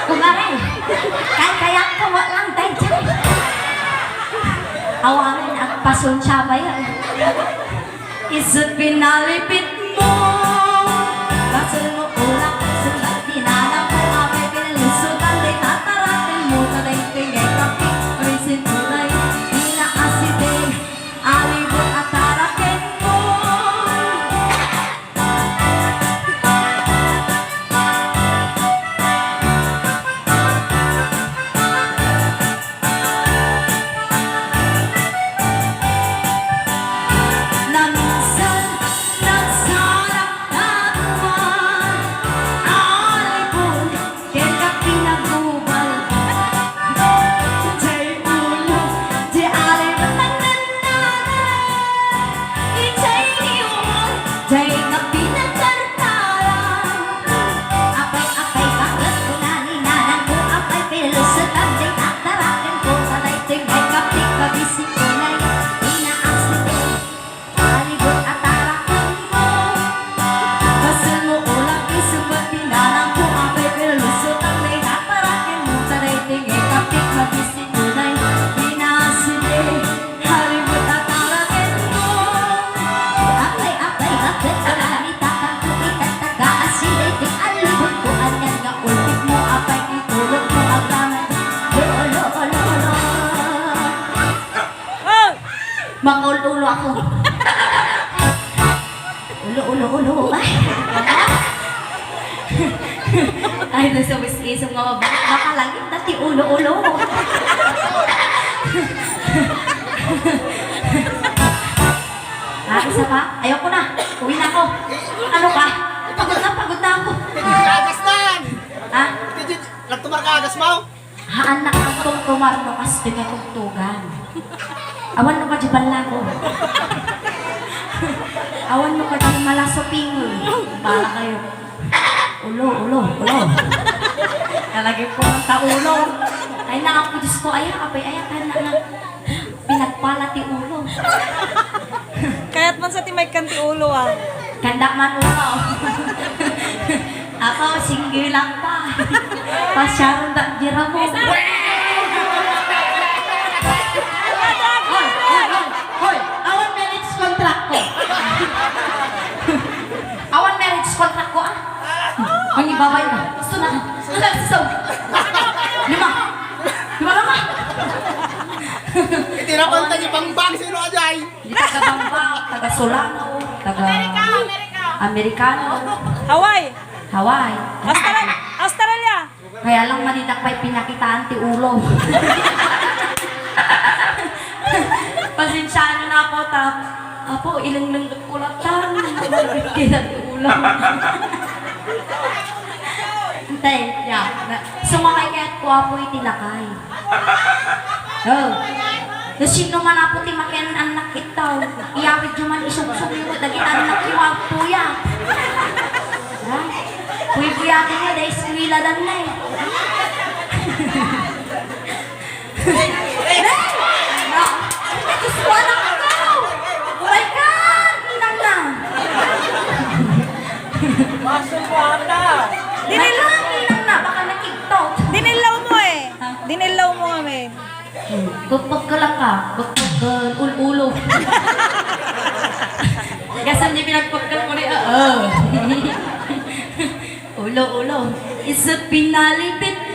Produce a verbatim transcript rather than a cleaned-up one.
Kumare, kay kayat ko mo lang daydiay. Awanen, agpasensya pay. Isu't pinalipitmo, basolmo, ulak, sumbat, dinanam, apay pinalusotan, dayta tarakenmo, ta daytoy nga ikapit, risin unay, inaasideg, alibut a tarakenmo. Naminsan, nagsarap na tuman, alibut, ken kapinagubal. Jay ulo, jay alibut, nangnanana, ijay ni umor, jay kapinagkarkara. Apay, apay, baket kuna ni nanangko, apay, pilusotan, dayta tarakenko, ta daytoy nga ikapit, kabisi ko na yan, inaasideg. Alibut a tarakenmo. Basolmo, ulak, isumbat, dinanamko, apay, pilusotan, dayta tarakenmo, ta daytoy nga ikapit, kabisi ko na yan, inaasideg. Alibut a tarakenmo. Apay, apay, baket kuna ni tatangko, itattagaasideg ti alibutko, anian nga ultipmo, apay, itulokmo, agdangan. Lo, lo, lo, lo. Oh! Makaul-ulo ako. Ulo, ulo, ulo. Ay. Ay, doon sa West Quezon nga mabalik. Makalangit na ti ulo, ulo. Ah, isa pa? Ayoko na. Uwi na ako. Ano ka? Pagod na, pagod na ako. Agas na! Ha? Nagtumar ka agas mo? Haan na kang tumtumar no kastoy nga tugtugan. Awan no kadi ballako. Awan no kadi malasoping. Bala kayo. Ulo, ulo, ulo. Talaga po ang taulo. Ay, na, Apo Diyos ko, ay, apay, ay, na, na. Pinagpala ti ulo. Kayat man sa ti maikkan ti ulo, ah. Kanda man ulo. Ako, single lang pa. Pasyaron da, gira mo. Hoy, hoy, hoy, hoy. Awan marriage contract ko. Awan marriage contract ko, ah. Ang ibabay mo. Gusto na. Ang sasaw. Lima. Lima ka. Itirapan tayo pang bang sino ajay. Di taga Bamba, taga Solano, taga Amerika, Amerika. Amerikano. Hawaii. Hawaii. Australia. Australia. Kaya lang, manidak pa'y pinakitaan ti ulo. Pasensya na ako, ta, apo, ilenglengget ko lang tan. Kita ti ulo. Antay, ya. Na, sumakay kayat ko, apo, iti lakay. Oh. No sino man, apo, ti makian-annak ittaw, iyawidyo man isugsugi mo dagiti annakyo, apo, ya. Ha? Buybuyatenyo, da eskwela dan na eh. Ay, Diyos ko, anak ko! Uray ka! Ninang na! Masok mo ata! Dinil- Ay, ninang na! Baka nakigtot! Dinillaw mo eh! Ha? Dinillaw mo kami! Pagpagkalang ka, pagpagkal, ul-ulo. Gasam di pinagpagkal ko ni, oo. Ulo, ulo. Isu't pinalipit